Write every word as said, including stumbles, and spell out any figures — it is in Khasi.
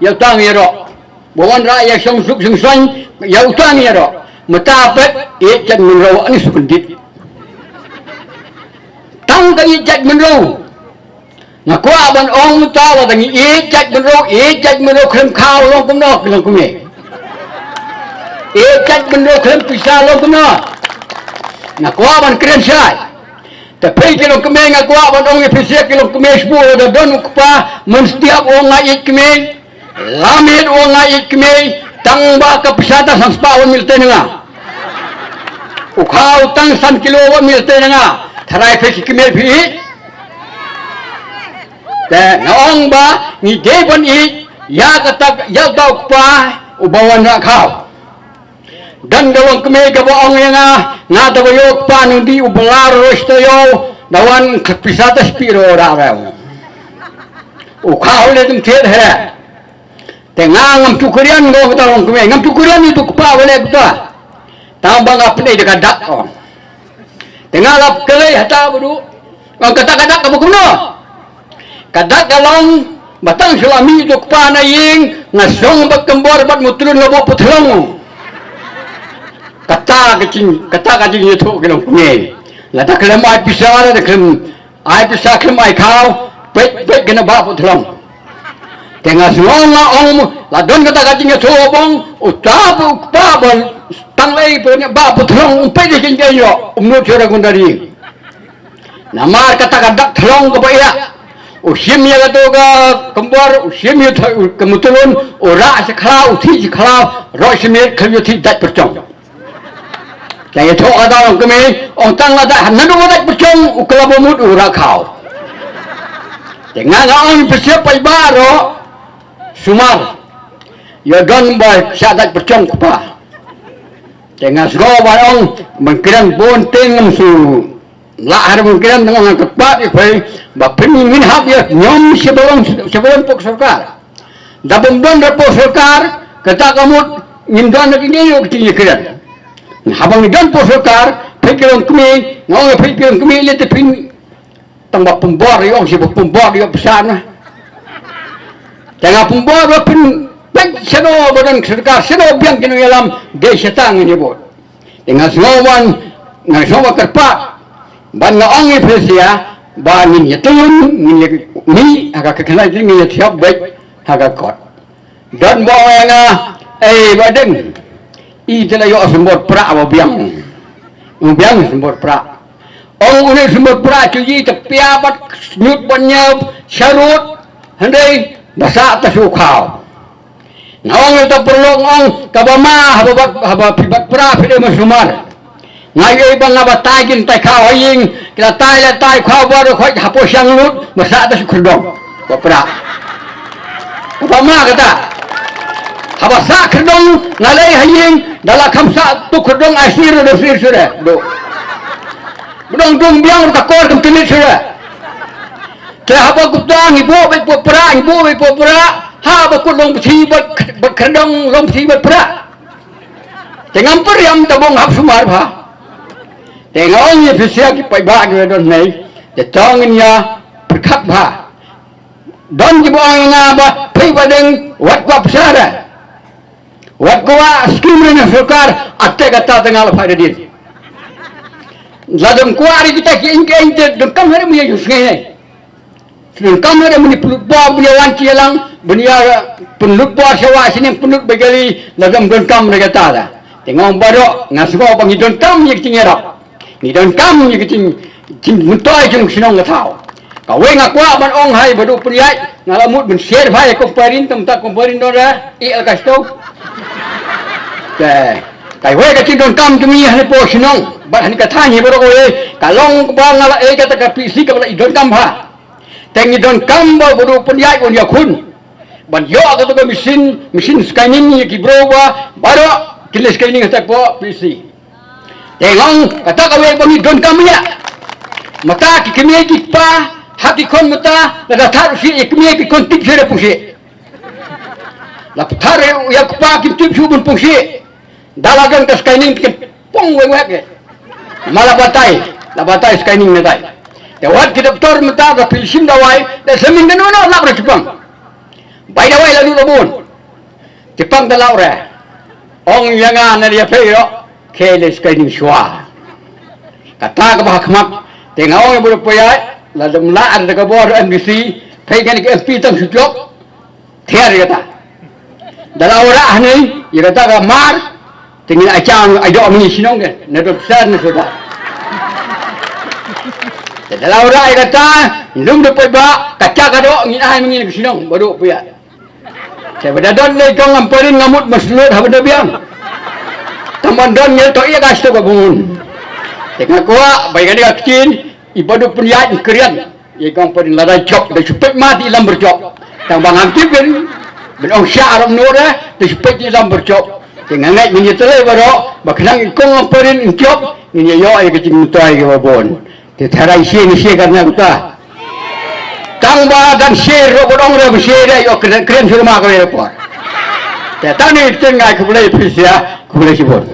ïa uta ngi ïaroh. Ba wanrah ïa shong suk shong soñ, ïa uta ngi ïaroh. Mynta pat, ïeit Jaitbynriew ani sukundit. Tang ka ïeit Jaitbynriew. Nga kwah ban ong mynta lada ngi ïeit Jaitbynriew, ïeit Jaitbynriew khlem khaw long kumno ki longkmie. Ïeit Jaitbynriew khlem pisa long kumno. Nga kwah ban kren shai. Te phi ki longkmie nga kwah ban ong ïa phi sha ki longkmie shu lada don u kpa mynstep u ong nga ïeit kmie. Lamit u ong nga ïeit kmie, tang ba ka pisa tang san spah wan mil tei na nga. U khaw tang san kilo wan mil tei na nga. Tharai phi ki kmie phi ïeit. Te nga ong ba ngi dei ban ïeit ïa kata, ïa uta u kpa uba wanrah khaw. Don ka longkmie kaba ong ïa nga, nga da ba ïoh u kpa nongdih uba lar roish taïew, da wan ka pisa ta spiro ra ra. U khaw leh dum thied he. Te nga ngam tukrian ngo kata longkmie, ngam tukrian ïa uta u kpa ba leh kata. Tang ba nga pynïaid da ka dak ong. Te nga la kylli hata ba duh. Ong kata ka dak kaba kumno. Ka dak ka long ba tang shu la mih uta u kpa na ïing, nga shong bad Kynbor bad Mutlun nga buh pathlong. Kata ka jing, kata ka jingïathuh ki longkmie. Lada khlem ai pisa, lada khlem ai pisa khlem ai khaw, peit peit kane ba pathlong. Te nga sngew nga ong, la don kata ka jingïathuh bong, uta u kpa ba tang lei peit ba pathlong, um peit da jingïathuh, um nud shuwa da kundari. Namar kata ka dak thlong kaba ïa. U shim ïa kato ka Kynbor, u shim ïa ka Mutlun, u rah sha khlaw, u thied sha khlaw, roh shi miet khlem ïa thied dait pyrchong. Te ïathuh kata longkmie, ong tang lada naduh dait pyrchong, u khlem mut u rah khaw. Te nga nga ong pyrshah paidbah roh, sumar. Ïa don ba shah dait pyrchong kpa. Te nga sngew ba ong, ban kren bun teng ngam shu. Lah har ban kren tang nga kyrpad ïa phi, ba phin ngin hap ïa ñiom sha ba long, sha ba long pok sorkar. Da bym don da pok sorkar, kata ka mut ngim don na kine ïa ki jingkren. Haba ngi don pok sorkar, phi ki longkmie, nga ong ïa phi ki longkmie lei te phin tang ba pynbor ïa ong shi ba pynbor ïa pisa na. Te nga pynbor ba phin peit shano ba don sorkar, shano biang ki nongïalam, dei shata ngin ïa bud. Te nga sngew ban, nga sngew ban kyrpad ban nga ong ïa phi sha ba ngin ïa tun, ngin ïa mih ha ka khynnah, ngin ïa thiah beit ha ka kot. Don ba ong ïa nga, ei Bah Deng, i te la ïoh symbud prah ba biang. U biang symbud prah. Ong une symbud prah, shu ïa te pia bad sñiut bad ñiaw sharud, hynrei ba sah ta shu khaw. Nga ong ïa uta u paralok, nga ong kaba ma haba bat, haba phi bat prah phi dei ban sumar. Nga ïohi ba nga batai kin tai khaw ha ïing, ki la tai la tai khaw baroh khoit hapoh shang lut, ba sah ta shu khyrdong. Ba prah. Kaba ma kata. Haba sah khyrdong nga leit ha ïing, da la kham sah tu khyrdong ai sir do sir sir do. Ba dang dung biang ruh ka kor kam tynit sir. Te haba kut da ngi buh beit pop prah, ngi buh beit pop prah. Haba kut long pthi bad, bad khyrdong long pthi bad prah. Te ngam pyrshang ta bong hap sumar bha. Te nga ong ïa phi sha ki paidbah ki ba don nei. Te to ngin ïa pyrkhat bha. Don ki ba ong ïa nga ba phi Bah Deng wat kwah pisa re. Wat kwah skim re na sorkar, ate kata te nga la phai da din. La dang kwah re kita ki ing ki ing te donkam re mu ïa ïu sngi ne. Donkam re mu ni pynlut bor mu ïa wan ki ïa lang, ban ïa pynlut bor sha wa sini pynlut ba gali, la dang donkam re kata da. Te nga ong baroh, nga sngew ba ngi donkam ïa ki ting ïa rap. Ngi donkam ïa ka jing, jingmyntoi jong shnong ka thaw. Kawei nga kwah ban ong hai ba dei u pynïaid, nga la mut ban share bha ïa Kong Pairin, te mynta Kong Pairin don re, i al ka shnong. Te kawei ka jingdonkam jong ngi ha ne po shnong bad ha ne ka thaiñ hi baroh kawei, ka long ba nga la ei kata ka P C kaba la i donkam bha. Te ngi donkam ba ba dei u pynïaid un ïakhun. Ban ïoh kata ka machine, machine scanning ïa ki briew ba baroh kin leh scanning ha ta ka P C. Te nga ong kata kawei ba ngi donkam ïa. Mynta ki kmie ki kpa ha ki khon mynta lada thad u shi ïa kmie ki khon tip shuh da pung shi. La thad ïa u kpa kim tip shuh ban pung shi. Da la don ka scanning te kin pung weng weng ke. Ma la batai, la batai scanning na dai. Te wat ki doktor mynta da phi shim dawai, da scanning kano kano lap ra ki pang. Bai da wai la lut la bun. Te pang da lau re. Ong ïa nga na ïa pei ro. Ke le skai ning shwa. Kata ka ba khmat. Te nga ong ïa bu poi ai. La dem la ar da ka bor M D C. Pei kan ka M P tang shu jok. Thiar ïa kata. Da la ora hani ïa kata ka mar. Te ngin ai chang ai dok mini shnong ke. Na dok sar na suda. Te da la ora ïa kata. Lum da poi ba. Kata ka dok ngin ai mini shnong. Baru poi ai. Te ba da don lei kong Amparin nga mut maslut ha ba da biang. Tang ban don ngel to ïa ka sto ka bun. Te nga kwah bai ka dei ka ktien i ba du pynïaid krian. Ïa kong Amparin lada jop da shu peit ma ti lam berjop. Tang ba ngam tip bin bin ong sha aram nore da shu peit ti lam berjop. Te nga ngeit ngin ïa tele baroh ba khnang i kong Amparin in jop ngin ïa ïoh ïa ka jingmyntoi ka ba bun. Te tharai shi ni shi kan na kuta. Tang ba dan shi ro ko dong re ba shi re ïoh kren kren shu ma ka re por. Te tang ni tin ngai khublei phi sia khublei shibun.